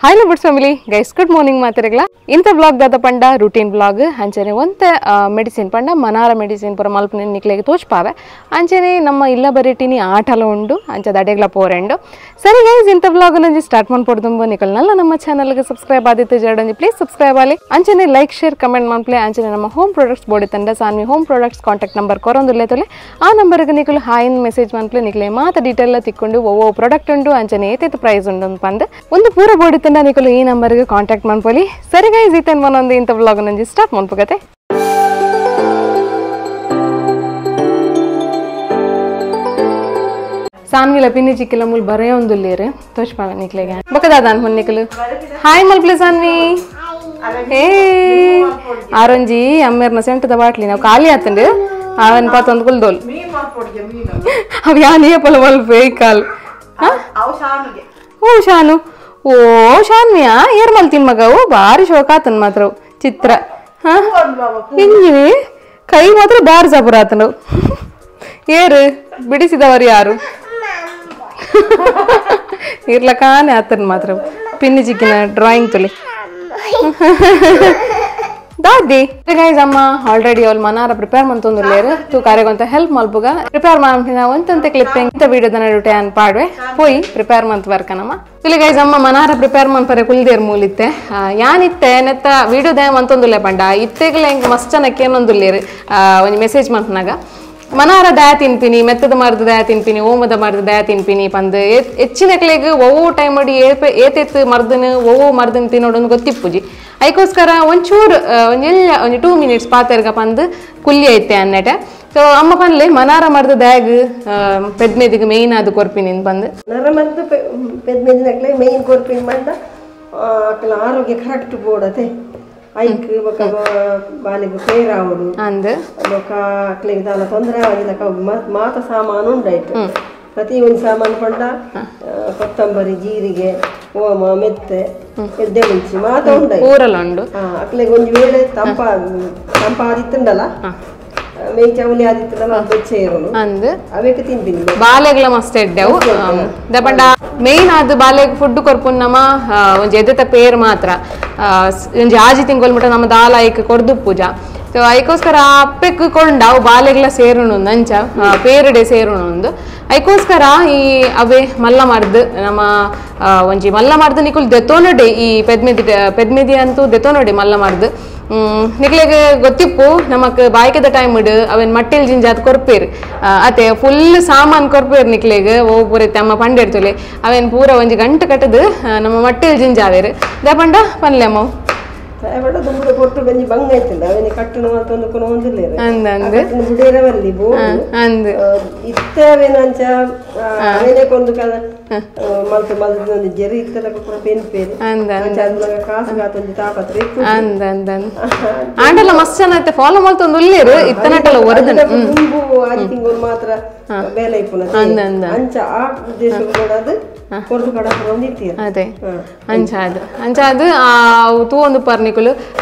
Hi lovers family guys, good morning ಮಾತಿರಗಲ. ಇಂಥ blog ದಾದ ಪಂಡ ರೂಟೀನ್ ಬ್ಲಾಗ್ ಅಂಚನೆ ಒಂತ ಮೆಡಿಸಿನ್ ಪಂಡ ಮನಾರ ಮೆಡಿಸಿನ್ ಪುರ ಮಲ್ಪನೆ ನಿಕ್ಲೆಗೆ ತೋಚ್ಪಾವೆ ಅಂಚನೆ ನಮ್ಮ ಇಲ್ಲ ಬರಿಟಿನಿ ಆಟಲ ಉಂಡು ಅಂಚ ದಡೆಗ್ಲ ಪೋರೆಂಡು. ಸರಿ ಗೈಸ್, ಇಂಥ ಬ್ಲಾಗ್ ನಂಜಿ ಸ್ಟಾರ್ಟ್ ಮಾಡ್ಪೊಡ್ದುಂಬ ನಿಕಲ್ನಲ್ಲ ನಮ್ಮ ಚಾನಲ್ಗೆ ಸಬ್ಸ್ಕ್ರೈಬ್ ಆದಿತ್ತು ಜರಡಂಜಿ ಪ್ಲೀಸ್ ಸಬ್ಸ್ಕ್ರೈಬ್ ಆಲಿ ಅಂಚನೆ like share comment ಮನ್ಪ್ಲೆ ಅಂಚನೆ ನಮ್ಮ home products body ತಂಡ Sanvi home products contact number ಕೊರೊಂದುಲ್ಲೆ ತೊಲೆ ಆ ನಂಬರ್ಗೆ ನಿಕಲು ಹಾಯ್ ಮೆಸೇಜ್ ಮನ್ಪ್ಲೆ ನಿಕ್ಲೆ ಮಾತ ಡೀಟೇಲ್ ತಿಕ್ಕೊಂಡು ಒವ್ವೋ ಪ್ರಾಡಕ್ಟ್ ಉಂಡು ಅಂಚನೆ ಏತೇತು ಪ್ರೈಸ್ ಉಂಡು ಪಂದ್ ಒಂದು ಪೂರ ಬೋಡಿ ತಂಡ ನಿಕಲು ಈ ನಂಬರ್ಗೆ ಕಾಂಟ್ಯಾಕ್ಟ್ ಮನ್ಪೊಲಿ. ಸರಿ ಗೈಸ್, ಇತೇನ್ ಮನೊಂದು ಇಂಥ ಬ್ಲಾಗ್ ನಂಜಿ ಸ್ಟಾರ್ಟ್ ಮನ್ಪುಗತೆ. ಸಾನ್ವಿಲ ಪಿನ್ನಿ ಚಿಕ್ಕಿಲ ಮೂಲ್ ಬರೇ ಒಂದುಲ್ಲೇರು ತೋಚ್ಪಾವೆ ನಿಕ್ಲೆಗೆ ಬೊಕದಾದ ಅನ್ಪುನ್ ನಿಕಲು ಹಾಯ್ ಮಲ್ಪ್ಲೆ ಸಾನ್ವಿ. ಏ ಆರಂಜಿ ಅಮ್ಮೇರ್ನ ಸೆಂಟದ ಬಾಟ್ಲಿ ನಾವು ಖಾಲಿ ಆತಂಡು ಅವನ್ ಪಾತೊಂದು ಕುಲ್ದೋಲ್ ಅವ್ ಯಾನಿಯ ಪೊಲ ಮಲ್ಪೆ ಕಾಲ್. ಓ ಶಾನು, ಓ ಶಾನ್ವಿಯಾ ಏರ್ ಮಲ್ತಿನ್ ಮಗವು ಬಾರಿ ಶೋಕ ಆತನ್ ಮಾತ್ರ ಚಿತ್ರ ಹಿಂಗಿವಿ ಕೈ ಮಾತ್ರ ಬಾರಿ ಸಪುರ ಆತನು. ಏರು ಬಿಡಿಸಿದವರು ಯಾರು ಇರ್ಲಕಾನೆ ಆತನ್ ಮಾತ್ರ ಪಿನ್ನಿ ಚಿಕ್ಕಿನ ಡ್ರಾಯಿಂಗ್ ತುಲಿ ದಾದಿ. ಗೈಸ್, ಅಮ್ಮ ಆಲ್ರೆಡಿ ಅವ್ಳು ಮನಾರ ಪ್ರಿಪೇರ್ ಮಂತೊಂದುಲ್ಲೇರು ತೂ ಕಾರ್ಯಗೊಂತ ಹೆಲ್ಪ್ ಮಲ್ಪುಗ ಪ್ರಿಪೇರ್ ಮಾಡ್ಪಿನ ಒಂತಂತೆ ಕ್ಲಿಪ್ಪಿಂಗ್ ಇಂತ ವಿಡಿಯೋದ ನಡುಟೆ ಅನ್ ಪಾಡ್ವೆ ಪೋಯಿ ಪ್ರಿಪೇರ್ ಮಂತ್ ವರ್ಕನಮ್ಮ. ಇಲ್ಲಿ ಗೈಸ್, ಅಮ್ಮ ಮನಾರ ಪ್ರಿಪೇರ್ ಮನ್ಪರೆ ಕುಲ್ದೇರ್ ಮೂಲಿತ್ತೆ ಯಾನಿತ್ತೆ ನೆತ್ತ ವಿಡಿಯೋದ ಮಂತೊಂದುಲ್ಲೆ ಪಂಡ ಇತ್ತೆಗ್ಲ ಹೆಂಗ್ ಮಸ್ತ್ ಜನಕ್ಕೆ ಏನೊಂದುಲ್ಲೇರು ಒಂಜಿ ಮೆಸೇಜ್ ಮಂತ್ನಾಗ ಮನಾರ ದಯ ತಿನ್ಪಿನಿ ಮೆತ್ತದ ಮರದ ದಯ ತಿನ್ಪಿನಿ ಓಮದ ಮರದ ದಯ ತಿನ್ಪಿನಿ ಪಂದ್ ಹೆಚ್ಚಿನಕ್ಲೆಗ್ ಒವ್ವೋ ಟೈಮ್ ಅಡಿ ಏತೆತ್ತು ಮರ್ದನು ಒವ್ವೋ ಮರ್ದನ್ ತಿನ್ನೋಡೊಂದು ಗೊತ್ತಿಪ್ಪುಜಿ. ಐಕೋಸ್ಕರ ಒಂಚೂರು ಒಂಜೆಲ್ಲ ಒಂಜಿ 2 ಮಿನಿಟ್ಸ್ ಪಾತೆರ್ಗ ಪಂದ್ ಕುಲ್ಲಿ ಐತೆ ಅನ್ನೆಟೆ. ಸೊ ಅಮ್ಮ ಪನ್ಲೆ ಮನಾರ ಮರದ ದಯಾಗ್ ಪೆದ್ಮೆದಿಗೆ ಮೇಯ್ನ್ ಅದು ಕೊರ್ಪಿನಿ ಬಂದು ನರ ಮದ್ದು ಪೆದ್ಮೆದಿನಕ್ಲೆ ಮೇಯ್ನ್ ಕೊರ್ಪಿನಿ ಮಂಡ ಅಕ್ಲ ಆರೋಗ್ಯ ಕರೆಕ್ಟ್ ಬೋಡತೆ ಐಕ್ ಬೊಕ ಬಾಲಿಗೆ ಪೇರಾವಡು ಅಂದ್ ಬೊಕ ಅಕ್ಲೆಗ್ ದಾಲ ತೊಂದರೆ ಆವದಿಲಕ ಮಾತ ಸಾಮಾನು ಉಂಡಾಯ್ತು. ಪ್ರತಿ ಒಂದು ಸಾಮಾನು ಪಂಡ ಕೊತ್ತಂಬರಿ ಜೀರಿಗೆ ಓಮ ಮೆತ್ತೆ ಎದ್ದೆ ಮುಂಚಿ ಮಾತ ಉಂಡಾಯ್ತು ಊರಲ್ಲ ಉಂಡು. ಅಕ್ಲೆಗ್ ಒಂಜಿ ವೇಳೆ ತಂಪ ತಂಪಾದಿತ್ತುಂಡಲ ಮೇಯ್ ಚೌಲಿ ಆದಿತ್ತುಂಡಲ ಬೆಚ್ಚ ಇರೋನು ಅಂದ್ ಅವೇಕ ತಿನ್ಪಿನಿ ಬಾಲೆಗ್ಲ ಮಸ್ತ್ ಎಡ್ಡೆವು ದಪಂಡ ಮೇಯ್ನ್ ಅದು ಬಾಲೆಗ್ ಫುಡ್ ಕೊರ್ಪುನ್ ನಮ್ಮ ಒಂಜಿ ಎದೆತ ಪೇರ್ ಮಾತ್ರ ಒಂಜಿ ಆಜಿ ತಿಂಗೊಲ್ ಮುಟ್ಟ ನಮ್ಮ ದಾಲ ಐಕ್ ಕೊರ್ದು ಪೂಜಾ. ಸೊ ಐಕೋಸ್ಕರ ಅಪ್ಪೆಕ್ ಕೊಂಡ ಅವು ಬಾಲೆಗ್ಲ ಸೇರುಣು ಅಂಚ ಪೇರುಡೆ ಸೇರುಣು ಒಂದು ಐಕೋಸ್ಕರ ಈ ಅವೇ ಮಲ್ಲ ಮರ್ದು ನಮ್ಮ ಒಂಜಿ ಮಲ್ಲ ಮರ್ದು ನಿಕುಲ್ ದೆತೋನಡೆ ಈ ಪೆದ್ಮೆದಿ ಪೆದ್ಮೆದಿ ಅಂತೂ ದೆತೋನಡೆ ಮಲ್ಲ ಮರ್ದು ನಿಕ್ಲೆಗ್ ಗೊತ್ತಿಪ್ಪು ನಮಕ್ ಬಾಯ್ಕೆದ ಟೈಮ್ ಇಡು ಅವೇನ್ ಮಟ್ಟಿಲ್ ಜಿಂಜಾತ್ ಕೊರ್ಪೇರು ಅತೆ ಫುಲ್ ಸಾಮಾನ್ ಕೊರ್ಪೇರು ನಿಕ್ಲೆಗ್ ಓ ಪೂರ ತಮ್ಮ ಪಂಡೆರ್ತುಲೆ ಅವೇನ್ ಪೂರ ಒಂಜಿ ಗಂಟು ಕಟ್ಟದು ನಮ್ಮ ಮಟ್ಟಿಲ್ ಜಿಂಜಾವೇರು the ಪಂಡ ಪನ್ಲೆ ಅಮ್ಮ ದುಂಬುದ ಕೊಟ್ಟು ಬಂಜಿ ಬಂಗ ಆಯ್ತುಂಡ ಅವೇನೆ ಕಟ್ಟುನ ಮಾತೊಂದು ಕೊನ ಒಂದುಲ್ಲೇರು ಅಂದ್ ಅಂದ್ ಬುಡೇರವಲ್ಲಿ ಬೋಡು ಅಂದ್ ಇತ್ತೆ ಅವೇನ ಅಂಚ ಅವೇನೆ ಕೊಂದು ಕದ ಮಲ್ತು ಮಲ್ತು ಒಂಜಿ ಜೆರಿ ಇತ್ತಲಕ ಪೂರ ಪೆನ್ಪೇರು ಅಂದ್ ಅಂಚ ಅದ್ಮಗ ಕಾಸು ಗಾತೊಂಜಿ ತಾಪತ್ರ ಇಪ್ಪು ಅಂದ್ ಅಂದ್ ಅಂದ್ ಆಂಡಲ ಮಸ್ತ್ ಜನ ಐತೆ ಫಾಲೋ ಮಲ್ತೊಂದು ಉಲ್ಲೇರು ಇತ್ತನಟಲ ಒರದನ ದುಂಬು ಆಜಿ ತಿಂಗಳು ಮಾತ್ರ ಬೇಲೆ ಇಪ್ಪುನ ಅಂದ್ ಅಂದ್ ಅಂಚ ಆ ಉದ್ದೇಶ ಕೂಡ ಕೊರ್ದು ಕಡಪುರ ಒಂದಿತ್ತೀರ ಅದೇ ಅಂಚಾದ್ ಅಂಚಾದ್ ಅವು ತೂವೊಂದು ಪರ್ನಿಕುಲು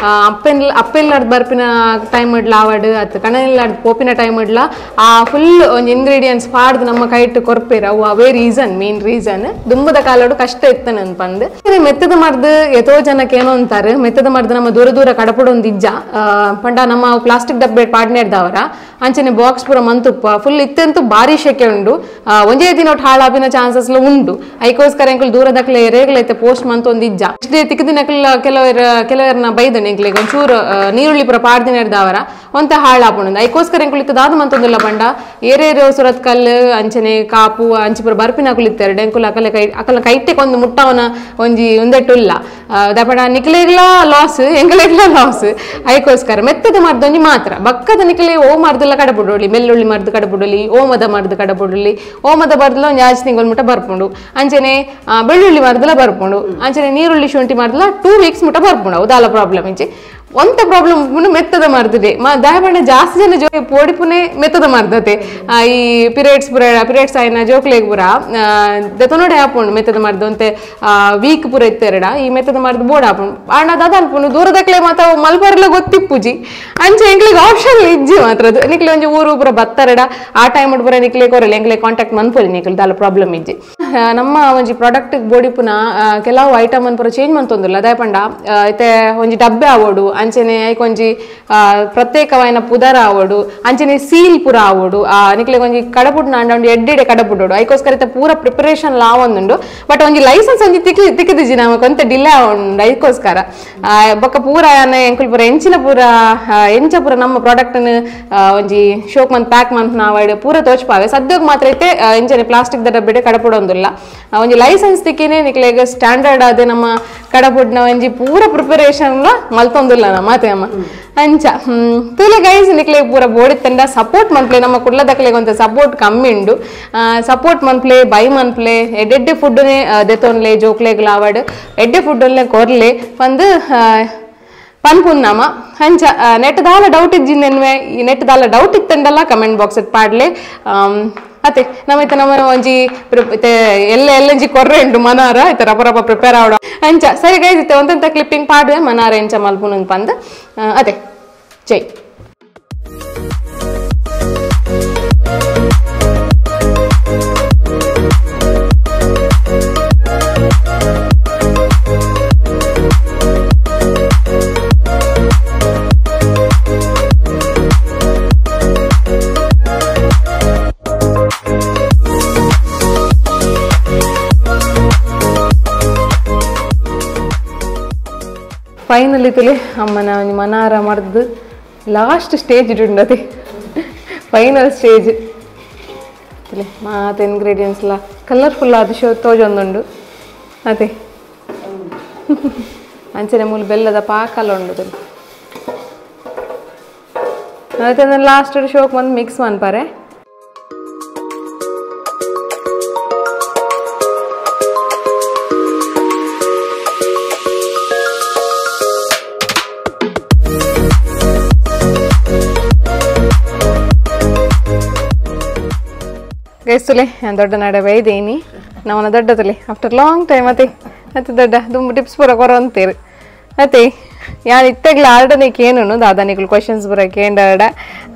ಅಪ್ಪೆನ್ ಅಪ್ಪೆಲ್ಲಾರ್ದು ಬರ್ಪಿನ ಟೈಮ್ ಇಡ್ಲ ಆವಡ್ ಅತ್ ಕಣೆಲ್ಲಾರ್ದು ಪೋಪಿನ ಟೈಮ್ ಇಡ್ಲ ಆ ಫುಲ್ ಒಂಜಿ ಇಂಗ್ರೀಡಿಯೆಂಟ್ಸ್ ಪಾಡ್ದು ನಮ್ಮ ಕೈಟ್ ಕೊರ್ಪೇರು ಅವು ಅವೇ reason main reason ದುಂಬದ ಕಾಲಡು ಕಷ್ಟ ಇತ್ತನ ಪಂದ್. ಮೆತ್ತದ ಮರ್ದು ಎತೋ ಜನಕ್ಕೆ ಏನೋ ಅಂತಾರೆ ಮೆತ್ತದ ಮರ್ದು ನಮ್ಮ ದೂರ ದೂರ ಕಡಪಡೊಂದು ಇಜ್ಜ ಪಂಡ ನಮ್ಮ ಪ್ಲಾಸ್ಟಿಕ್ ಡಬ್ಬೆ ಪಾಡ್ನೇರ್ದವರ ಅಂಚನೆ ಬಾಕ್ಸ್ ಪೂರ ಮಂತುಪ್ಪ ಫುಲ್ ಇತ್ತಂತೂ ಭಾರಿ ಶೆಕೆ ಉಂಡು ಒಂಜೇ ದಿನ ಒಟ್ಟು ಹಾಳಾಪಿನ ಚಾನ್ಸಸ್ ಉಂಡು. ಐಕೋಸ್ಕರ ಎಂಕುಲು ದೂರದಕ್ಲೆ ರೇಗ್ಲೈತೆ ಪೋಸ್ಟ್ ಮಂತ್ ಒಂದು ಇಜ್ಜ ಇಷ್ಟೇ ತಿಕ್ಕದಿನಕ್ಲ ಕೆಲವರ ಕೆಲವರನ್ನ ಬೈದನೆ ಎಂಕ್ಲೆಗ್ ಒಂಚೂರು ನೀರುಳ್ಳಿ ಪೂರ ಪಾಡ್ದಿನ ಒಂತ ಹಾಳಾಪುಂಡು. ಐಕೋಸ್ಕರ ಎಂಕುಲು ಇತ್ತದಾದ ಮಂತೊಂದುಲ್ಲ ಪಂಡ ಏರೇರು ಸುರತ್ಕಲ್ ಅಂಚನೆ ಕಾಪು ಅಂಚಿಪುರ ಬರ್ಪಿನ ಅಕುಲು ಇತ್ತೆರಡು ಎಂಕುಲು ಅಕಲ ಕೈ ಅಕಲ ಕೈಟೆಕ್ ಒಂದು ಮುಟ್ಟವನ ಒಂಜಿ ಒಂದೆಟ್ಟುಲ್ಲ ದಪಡ ನಿಕ್ಲೆಗ್ಲಾ ಲಾಸ್ ಎಂಕಲೆಗ್ಲಾ ಲಾಸ್. ಐಕೋಸ್ಕರ ಮೆತ್ತದ ಮರ್ದೊಂಜಿ ಮಾತ್ರ ಬಕ್ಕದ ನಿಕ್ಲೆ ಓ ಮರ್ದೆಲ್ಲ ಕಡಬುಡೊಳಿ ಬೆಳ್ಳುಳ್ಳಿ ಮರ್ದು ಕಡಬುಡೊಲಿ ಓಮದ ಮರ್ದು ಕಡಬುಡೊಲಿ ಓಮದ ಮರ್ದಲ ಒಂಜಿ ಆಜಿ ತಿಂಗೊಲ್ ಮುಟ್ಟ ಬರ್ಪುಂಡು ಅಂಚನೆ ಬೆಳ್ಳುಳ್ಳಿ ಮರ್ದಲ ಬರ್ಪುಂಡು ಅಂಚನೆ ನೀರುಳ್ಳಿ ಶುಂಠಿ ಮರ್ದಲ 2 ವೀಕ್ಸ್ ಮುಟ್ಟ ಬರ್ಪುಂಡು ಅವು ದಾಲ ಪ್ರಾಬ್ಲಮ್ ಇಂಚಿ ಒಂತ ಪ್ರಾಬ್ಲಮ್ ಮೆತ್ತದ ಮರ್ದದೆ ದಾಯಬಣ್ಣ ಜಾಸ್ತಿ ಜನ ಜೋ ಪೋಡಿಪುನೆ ಮೆತ್ತದ ಮರ್ದತೆ ಈ ಪಿರಿಯಡ್ಸ್ ಪುರ ಪಿರಿಯಡ್ಸ್ ಆಯ್ನ ಜೋಕ್ಲೆಗ್ ಪುರ ದೆತೊನೋಡೆ ಆಪುಂಡು ಮೆತ್ತದ ಮರ್ದು ಅಂತೆ ವೀಕ್ ಪುರ ಇತ್ತೆರಡ ಈ ಮೆತ್ತದ ಮರ್ದು ಬೋರ್ಡ್ ಆಪುಂಡು ಆಂಡ ದಾದ ಅನ್ಪುಂಡು ದೂರದಕ್ಲೆ ಮಾತ ಮಲ್ಪರೆಲ್ಲ ಗೊತ್ತಿಪ್ಪುಜಿ ಅಂಚೆ ಎಂಕ್ಲೆಗ್ ಆಪ್ಷನ್ ಇಜ್ಜಿ ಮಾತ್ರ ನಿಕ್ಲೆ ಒಂಜಿ ಊರು ಪುರ ಬತ್ತರಡ ಆ ಟೈಮ್ ಪುರ ನಿಕ್ಲೆ ಕೊರಲೆ ಎಂಕ್ಲೆ ಕಾಂಟ್ಯಾಕ್ಟ್ ಮನ್ಪೊಲಿ ನಿಕ್ಲೆ ದಾಲ ಪ್ರಾಬ್ಲಮ್ ಇಜ್ಜಿ. ನಮ್ಮ ಒಂಜಿ ಪ್ರಾಡಕ್ಟ್ ಬೋಡಿಪುನ ಕೆಲವು ಐಟಮ್ ಅನ್ ಪೂರ ಚೇಂಜ್ ಮಂತೊಂದುಲ್ಲ ಅದೇ ಪಂಡ ಇತ್ತೆ ಒಂಜಿ ಡಬ್ಬೆ ಆವೋಡು ಅಂಚನೆ ಐಕ್ ಒಂಜಿ ಪ್ರತ್ಯೇಕವಾಯಿನ ಪುದರ ಆವೋಡು ಅಂಚನೆ ಸೀಲ್ ಪೂರ ಆವೋಡು ನಿಕ್ಲೆ ಒಂಜಿ ಕಡಪುಡ್ನ ಅಂಡ ಒಂಜಿ ಎಡ್ಡೆಡೆ ಕಡಪುಡೋಡು ಐಕೋಸ್ಕರ ಇತ್ತೆ ಪೂರ ಪ್ರಿಪರೇಷನ್ ಲಾವೊಂದುಂಡು ಬಟ್ ಒಂಜಿ ಲೈಸೆನ್ಸ್ ಒಂಜಿ ತಿಕ್ಕಿದಿಜಿ ನಮಕ್ ಒಂತೆ ಡಿಲೇ ಆವೊಂಡು ಐಕೋಸ್ಕರ ಬೊಕ್ಕ ಪೂರ ಎಂಕುಲು ಪೂರ ಎಂಚಿನ ಪೂರ ಎಂಚ ಪೂರ ನಮ್ಮ ಪ್ರಾಡಕ್ಟ್ ಒಂಜಿ ಶೋಕ್ ಮಂತ್ ಪ್ಯಾಕ್ ಮಂತ್ ನಾವಾಡ್ ಪೂರ ತೋಚ್ಪಾವೆ ಸದ್ಯಕ್ಕೆ ಮಾತ್ರ ಇತ್ತೆ ಎಂಚನೆ ಪ್ಲಾಸ್ಟಿಕ್ the ಡಬ್ಬೆಡೆ ಕಡಪುಡೊಂದುಲ್ಲ ಒಂಜಿ ಲೈಸೆನ್ಸ್ ತಿಕ್ಕಿನೇ ನಿಕ್ಲೆಗ್ ಸ್ಟ್ಯಾಂಡರ್ಡ್ ಆದ ನಮ್ಮ ಕಡಪುಡ್ನ ಒಂಜಿ ಪೂರ ಪ್ರಿಪರೇಷನ್ ಮಲ್ತೊಂದುಲ್ಲ ನಮ್ಮ ಮಾತೆ ಅಮ್ಮ ಅಂಚ ತೂಲೆ ಗೈಸ್ ನಿಕ್ಲೆ ಪೂರ ಬೋಡಿತ್ತಂಡ ಸಪೋರ್ಟ್ ಮನ್ಪ್ಲೆ ನಮ್ಮ ಕುಡ್ಲದಕ್ಲೆಗ್ ಒಂತೆ ಸಪೋರ್ಟ್ ಕಮ್ಮಿ ಉಂಡು ಸಪೋರ್ಟ್ ಮನ್ಪ್ಲೆ ಬೈ ಮನ್ಪ್ಲೆ ಎಡ್ಡೆಡ್ಡೆ ಫುಡ್ನೇ ದೆತೊನ್ಲೆ ಜೋಕ್ಲೆಗ್ ಲಾವಡ್ ಎಡ್ಡೆ ಫುಡ್ಡನ್ಲೆ ಕೊರ್ಲೆ ಪಂದ್ ಪನ್ಪುನ್ನಮ ಅಂಚ ನೆಟ್ ದಾಲ ಡೌಟ್ ಇಜ್ಜಿಂದೆನ್ವೆ ಈ ನೆಟ್ ದಾಲ ಡೌಟ್ ಇತ್ತಂಡಲ್ಲ ಕಮೆಂಟ್ ಬಾಕ್ಸ್ ಪಾಡ್ಲೆ ಅತ್ತೆ ನಮ್ಮ ಇತ್ತೆ ನಮ್ಮ ಒಂಜಿ ಎಲ್ಲ ಎಲ್ಲಂಜಿ ಕೊರ್ರೆ ಉಂಟು ಮನಾರ ಇತ್ತೆ ರಪ ರಪ ಪ್ರಿಪೇರ್ ಆವಡ ಅಂಚ ಸರಿ ಗೈಸ್ ಇತ್ತೆ ಒಂತೆಂತ ಕ್ಲಿಪ್ಪಿಂಗ್ ಪಾಡುವೆ ಮನಾರ ಎಂಚ ಮಲ್ಪುನು ಪಂದ್ ಅದೇ ಜೈ. ಫೈನಲಿ ತುಲೆ ಅಮ್ಮನ ಒಂಜಿ ಮನಾರ ಮರ್ದು ಲಾಸ್ಟ್ ಸ್ಟೇಜ್ ಇಡುಂಡತೆ ಫೈನಲ್ ಸ್ಟೇಜ್ ತುಲೆ ಮಾತ ಇಂಗ್ರೀಡಿಯೆಂಟ್ಸ್ ಲ ಕಲರ್ಫುಲ್ ಆದ ಶೋ ತೋಜೊಂದುಂಡು ಅದೇ ಅಂಚನೆ ಮೂಲು ಬೆಲ್ಲದ ಪಾಕಲ ಉಂಡು ತುಲೆ ಅದೇ ಲಾಸ್ಟ್ ಶೋಕ್ ಬಂದು ಮಿಕ್ಸ್ ಮನ್ಪಾರೆ. ಗೈಸ್ ತುಲೆ ನಾನು ದೊಡ್ಡ ನಡೆ ಬೈದೇನಿ ನಮ್ಮನ್ನ ದೊಡ್ಡ ತುಲೆ after long time ಅತ್ತೆ ಅತ್ತೆ ದೊಡ್ಡ ದುಂಬು ಟಿಪ್ಸ್ ಪೂರ ಕೊರ ಅಂತೀರಿ ಅತ್ತೆ ಯಾನ್ ಇತ್ತೆಗ್ಲ ಆರ್ಡನೇಕೆ ಏನು ದಾದಾನಿಗಳು ಕ್ವಶನ್ಸ್ ಪೂರ ಕೇಂಡ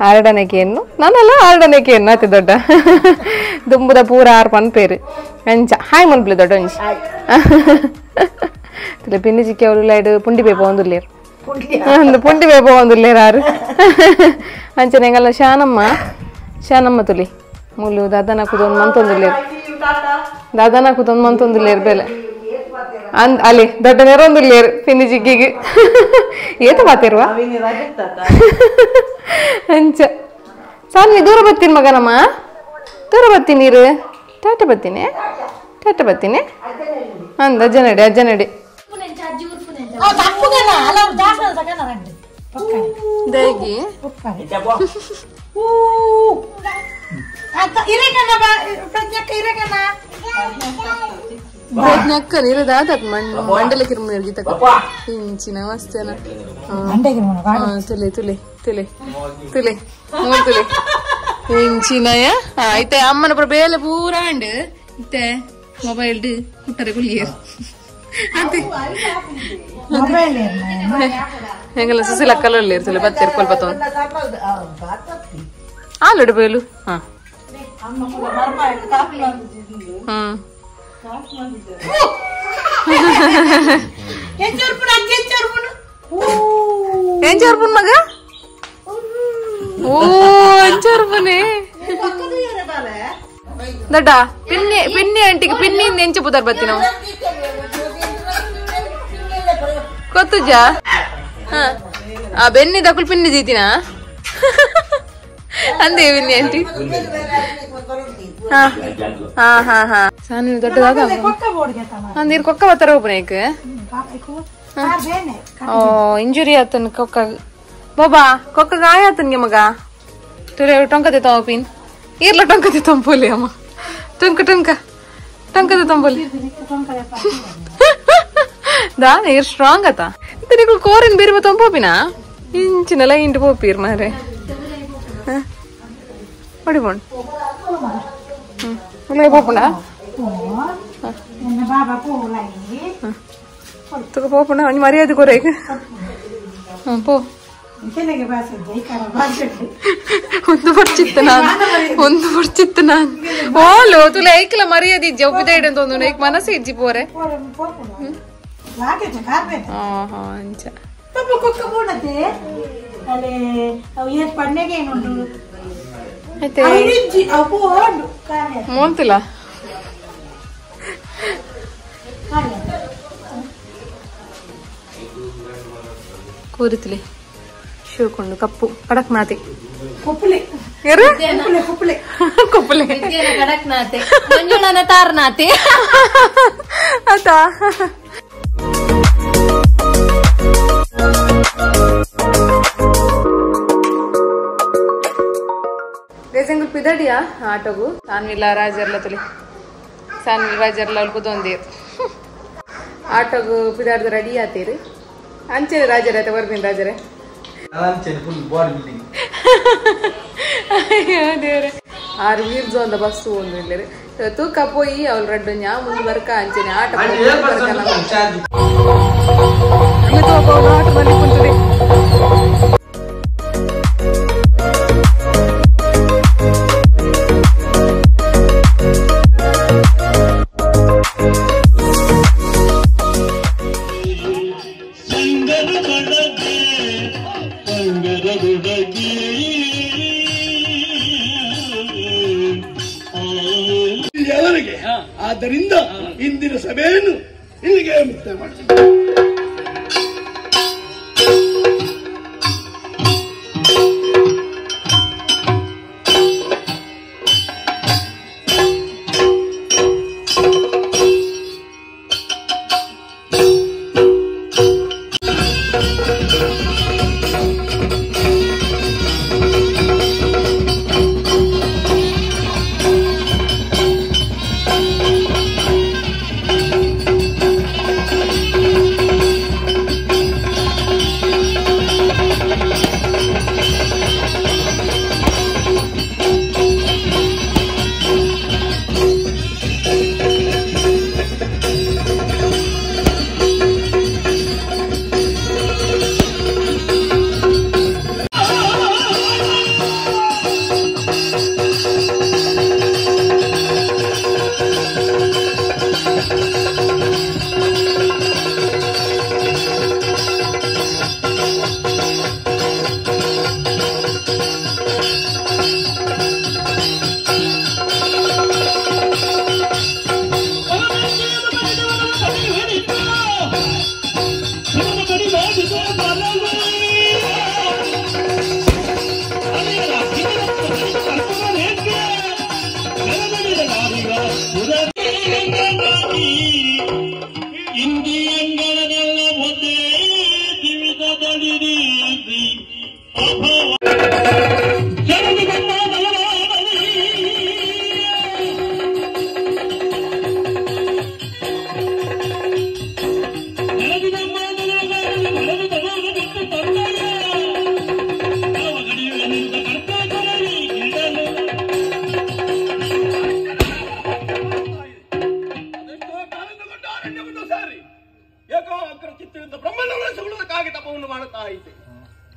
ಆರ್ಡನೇಕೆ ಏನು ನಾನೆಲ್ಲ ಆರ್ಡನೇಕೆ ಏನು ಅತ್ತೆ ದೊಡ್ಡ ದುಂಬುದ ಪೂರ ಆರ್ ಪನ್ಪೇರು ಅಂಚ ಹಾಯ್ ಮನ್ಪ್ಲೆ ದೊಡ್ಡ ಒಂಜಿ ತುಲೆ ಪಿನ್ನಿ ಚಿಕ್ಕಿ ಅವರು ಲೈಡ್ ಪುಂಡಿ ಪೇಪ ಒಂದುಲ್ಲೇರು ಒಂದು ಪುಂಡಿ ಪೇಪ ಒಂದುಲ್ಲೇರು ಆರು ಅಂಚನೆ ಎಂಗಲ್ಲ ಶಾನಮ್ಮ ಶಾನಮ್ಮ ತುಲಿ ಮೂಲು ದಾದಾನ ಕೂದೊಂದು ಮಂತೊಂದುಲ್ಲೇರು ದಾದಾನ ಕೂದೊಂದು ಮಂತೊಂದುಲ್ಲೇರು ಬೆಲೆ ಅಂದ್ ಅಲ್ಲಿ ದೊಡ್ಡ ನೆರೊಂದುಲ್ಲೇರು ಪಿನ್ನಿ ಜಿಗ್ಗಿಗೆ ಏತ ಬಾತಿರುವ ಅಂಚ ಸಾನ್ವಿ ದೂರ ಬರ್ತೀನಿ ಮಗನಮ್ಮ ದೂರ ಬರ್ತೀನಿ ನೀರು ಟಾಟ ಬರ್ತೀನಿ ಟಾಟ ಬರ್ತೀನಿ ಅಂದ ಅಜ್ಜನಡಿ ಅಜ್ಜನಡಿ ಇತ್ತೆ ಅಮ್ಮನ ಬೇಲೆ ಪೂರ ಅಂಡ್ ಇತ್ತೆ ಮೊಬೈಲ್ ಕುಟ್ಟರೆ ಕುಲಿಯರ್ ಹೆಂಗಲ್ಲ ಸುಸಿಲ ಕಲರ್ ಇರ್ತಲ್ಲ ಬತ್ತೀರ್ ಕೊಲ್ಪ ಆಲುಡು ಬೇಲು ಹಾ ಏನ್ ಚರ್ಪುನ್ ಮಗ ಓ ಚರ್ಪುನೆ ದಡ್ಡ ಪಿನ್ನಿ ಪಿನ್ನಿ ಅಂಟಿಗೆ ಪಿನ್ನಿ ನೆಂಚು ಪುದರ್ ಬತ್ತಿ ನಾವು ಗೊತ್ತುಜಾ ಆ ಬೆನ್ನಿ ದಕುಲ್ ಪಿನ್ನಿ ದೀತಿನಾ ಅಂದೆ ವಿನ್ನಿ ಆಂಟಿ ಹಾ ಹಾ ಹಾ ಸಾನು ದೊಡ್ಡದಾದ ನೀರು ಕೊಕ್ಕ ಬತ್ತಾರ ಒಬ್ಬನೇಕ್ ಓ ಇಂಜುರಿ ಆತನ್ ಕೊಕ್ಕ ಬಾಬಾ ಕೊಕ್ಕ ಗಾಯ ಆತನ್ಗೆ ಮಗ ತುರೆ ಟೊಂಕ ತೋ ಪಿನ್ ಈರ್ಲ ಟೊಂಕ ತಂಪೋಲಿ ಅಮ್ಮ ಟೊಂಕ ಟೊಂಕ ಟೊಂಕ ತಂಪೋಲಿ ದಾ ನೀರ್ ಸ್ಟ್ರಾಂಗ್ ಆತ ಇತ್ತನಿಗಳು ಕೋರಿನ ಬೇರೆ ತಂಪೋಪಿನ ಇಂಚಿನೆಲ್ಲ ಇಂಟು ಪೋಪೀರ್ ಮಾರೆ ಹೊಡಿಬೋಣ ಪೋಪುಂಡ ಪೋಪುಂಡ ಒಂಜಿ ಮರ್ಯಾದೆ ಕೊರೈಕ್ ಪೋ ಒಂದು ಬರ್ಚಿತ್ತು ನಾನು ಒಂದು ಬರ್ಚಿತ್ತು ನಾನು ಓಲೋ ತುಲ ಐಕ್ಲ ಮರ್ಯಾದೆ ಇಜ್ಜಿ ಒಪ್ಪಿದ ಇಡಂತ ಒಂದು ಐಕ್ ಮನಸ್ಸು ಇಜ್ಜಿ ಪೋರೆ ಅಂಚ ಮೋಂತಿಲ್ಲ ಕೂರುತ್ತಲೆ ಶಿವಕೊಂಡು ಕಪ್ಪು ಕಡಕ್ನಾಥೆ ಕೊಪ್ಪಲೆ ಕೊಪ್ಪಲೆ ಕೊಪ್ಪಲೆ ಕಡಕ್ನಾಥೆ ಮಂಜುಳನ ತಾರನಾಥೆ ಆತಾ ಗೈಸಂಗುಲ್ ಪಿದಡಿಯಾ ಆಟೋಗು ಸಾನ್ವಿಲ್ಲ ರಾಜರ್ಲ ತುಲಿ ಸಾನ್ವಿಲ್ ರಾಜರ್ಲ ಅವ್ಳು ಕುದೊಂದೇರು ಆಟೋಗು ಪಿದಾಡ್ದು ರೆಡಿ ಆತೀರಿ ಅಂಚೆ ರಾಜರೇ ಆತ ಬರ್ಬಿನ್ ರಾಜರೇ ಅಯ್ಯೋ ದೇವ್ರೆ ಆರು ವೀರ್ಜು ಅಂದ ಬಸ್ಸು ಒಂದು ಇಲ್ಲರೆ ತೂಕ ಪೋಯಿ ಅವಳು ರಡ್ಡು ನ್ಯಾ ಮುಂದೆ ಬರ್ಕ ಅಂಚೆನೆ ಆಟ ಆಟ ಬಲ್ಲಿ ಕುಂತದೆ. ಆದ್ದರಿಂದ ಇಂದಿನ ಸಭೆಯನ್ನು ಇಲ್ಲಿಗೆ ಮುಕ್ತಾಯ ಮಾಡ್ತೀನಿ.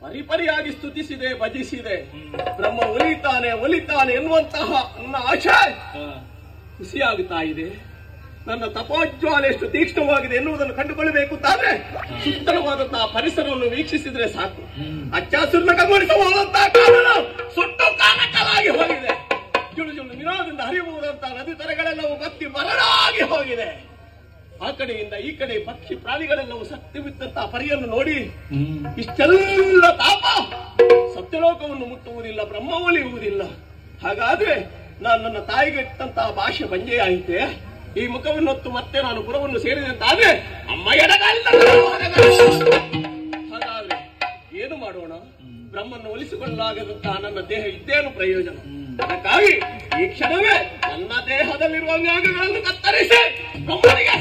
ಪರಿಪರಿಯಾಗಿ ಸ್ತುತಿಸಿದೆ, ಭಜಿಸಿದೆ. ಬ್ರಹ್ಮ ಒಲಿತಾನೆ ಒಲಿತಾನೆ ಎನ್ನುವಂತಹ ನನ್ನ ಆಶೆ ಖುಷಿಯಾಗುತ್ತಾ ಇದೆ. ನನ್ನ ತಪೋಜ್ವಾಲೆ ಎಷ್ಟು ತೀಕ್ಷ್ಣವಾಗಿದೆ ಎನ್ನುವುದನ್ನು ಕಂಡುಕೊಳ್ಳಬೇಕು ಅಂತಾದ್ರೆ ಸುತ್ತಲವಾದಂತಹ ಪರಿಸರವನ್ನು ವೀಕ್ಷಿಸಿದ್ರೆ ಸಾಕು. ಅಚ್ಚಾಸುರನ ಕಗ್ಗೊಳಿಸಬಹುದಂತಹ ಕಾರಣ ಸುಟ್ಟು ಕಾಲಕಲಾಗಿ ಹೋಗಿದೆ. ಜುಳು ಜುಳು ನಿನಾದಿಂದ ಹರಿಯುವುದಂತಹ ನದಿ ತರೆಗಳೆಲ್ಲವೂ ಬತ್ತಿ ಬರಡಾಗಿ ಹೋಗಿದೆ. ಆ ಕಡೆಯಿಂದ ಈ ಕಡೆ ಪಕ್ಷಿ ಪ್ರಾಣಿಗಳೆಲ್ಲವೂ ಸತ್ಯ ಬಿದ್ದಂತಹ ಪರಿಯನ್ನು ನೋಡಿ ಇಷ್ಟೆಲ್ಲ ತಾಪ ಸತ್ಯಲೋಕವನ್ನು ಮುಟ್ಟುವುದಿಲ್ಲ, ಬ್ರಹ್ಮ ಒಲಿಯುವುದಿಲ್ಲ. ಹಾಗಾದ್ರೆ ನಾನು ನನ್ನ ತಾಯಿಗೆ ಇಟ್ಟಂತಹ ಭಾಷೆ ಬಂಜೆಯಾಯಿತೆ. ಈ ಮುಖವನ್ನೊತ್ತು ಮತ್ತೆ ನಾನು ಪುರವನ್ನು ಸೇರಿದಂತಾದ್ರೆ ಅಮ್ಮ ಎಡಗಾಲಿಂದ. ಹಾಗಾದ್ರೆ ಏನು ಮಾಡೋಣ? ಬ್ರಹ್ಮನ್ನು ಒಲಿಸಿಕೊಳ್ಳಲಾಗದಂತಹ ನನ್ನ ದೇಹ ಇದ್ದೇನು ಪ್ರಯೋಜನ? ಅದಕ್ಕಾಗಿ ಈ ಕ್ಷಣವೇ ನನ್ನ ದೇಹದಲ್ಲಿರುವ ಅಂಗಾಂಗಗಳನ್ನು ಕತ್ತರಿಸಿ ಬ್ರಹ್ಮನಿಗೆ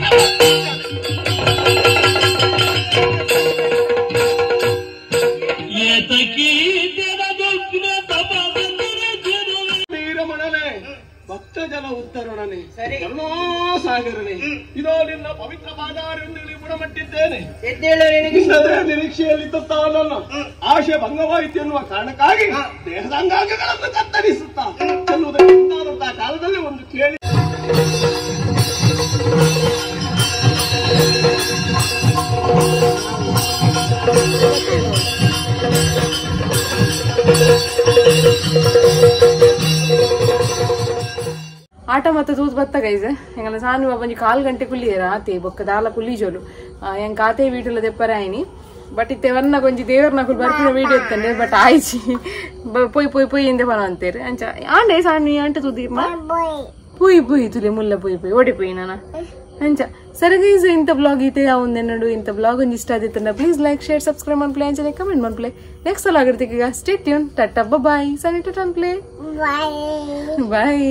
ವೀರಮಣನೆ, ಭಕ್ತ ಜನ ಉದ್ಧರಣನೆ, ಕರುಣಾಸಾಗರನೆ, ಇದೋ ನಿನ್ನ ಪವಿತ್ರ ಪಾದಾರವಿಂದಲೇ ಮಟ್ಟಿದ್ದೇನೆ. ನಿನ್ನದೇ ನಿರೀಕ್ಷೆಯಲ್ಲಿದ್ದಂತಹ ನನ್ನ ಆಶೆ ಭಂಗವಾಯಿತು ಎನ್ನುವ ಕಾರಣಕ್ಕಾಗಿ ದೇಹದ ಅಂಗಾಂಗಗಳನ್ನು ಕತ್ತರಿಸುತ್ತಾ ಚೆಲ್ಲುವುದಕ್ಕೆ ಮುಂದಾದಂತಹ ಕಾಲದಲ್ಲಿ ಒಂದು ಕೇಳಿ ಆಟ ಮತ್ತೆ ತೂತ್ ಬತ್ತ ಗೈಸ್ ಎಂಗಲ ಸಾನು ಒಂಜಿ ಕಾಲ್ ಗಂಟೆ ಕುಲ್ಲಿಯರ ಆತೆ ಬೊಕ್ಕ ದಾಲ ಕುಲ್ಲಿಜೋಲು ಎಂಕ್ ಆತೆ ವೀಡಿಯೋಲ ದೆಪ್ಪರೆ ಆಯ್ನಿ ಬಟ್ ಇತ್ತೆ ವನ್ನ ಕೊಂಜಿ ದೇವರ್ನ ಕುಲ್ ಬರ್ಪಿನ ವೀಡಿಯೋ ಇತ್ತಂಡೆ ಬಟ್ ಆಯ್ಚಿ ಪೊಯ್ ಪೊಯ್ ಪೊಯ್ ಎಂದೆ ಪನ ಅಂತೇರು ಅಂಚ ಆಂಡೆ ಸಾನು ಅಂಟ ತೂದಿರ್ಮ ಪುಯ್ ಪುಯ್ ತುಲೆ ಮುಲ್ಲ ಪುಯ್ ಪುಯ್ ಓಡಿ ಪುಯ್ ನಾನ ಅಂಚ ಸರಿ ಗೈಸ್ ಇಂಥ ಬ್ಲಾಗ್ ಇತ್ತೆ ಒಂದೆನ್ನಡು ಇಂಥ ಬ್ಲಾಗ್ ಒಂದು ಇಷ್ಟ ಆದಿತ್ತಂಡ ಪ್ಲೀಸ್ ಲೈಕ್ ಶೇರ್ ಸಬ್ಸ್ಕ್ರೈಬ್ ಮನ್ಪ್ಲೆ ಅಂಚನೆ ಕಮೆಂಟ್ ಮನ್ಪ್ಲೆ ನೆಕ್ಸ್ಟ್ ಸಲ ಆಗಿರ್ತೀಗ ಸ್ಟೇ ಟ್ಯೂನ್ ಟಟ್ಟ ಬಾಯ್ ಸರಿ ಟಟ್ ಅನ್ಪ್ಲೆ ಬಾಯ್.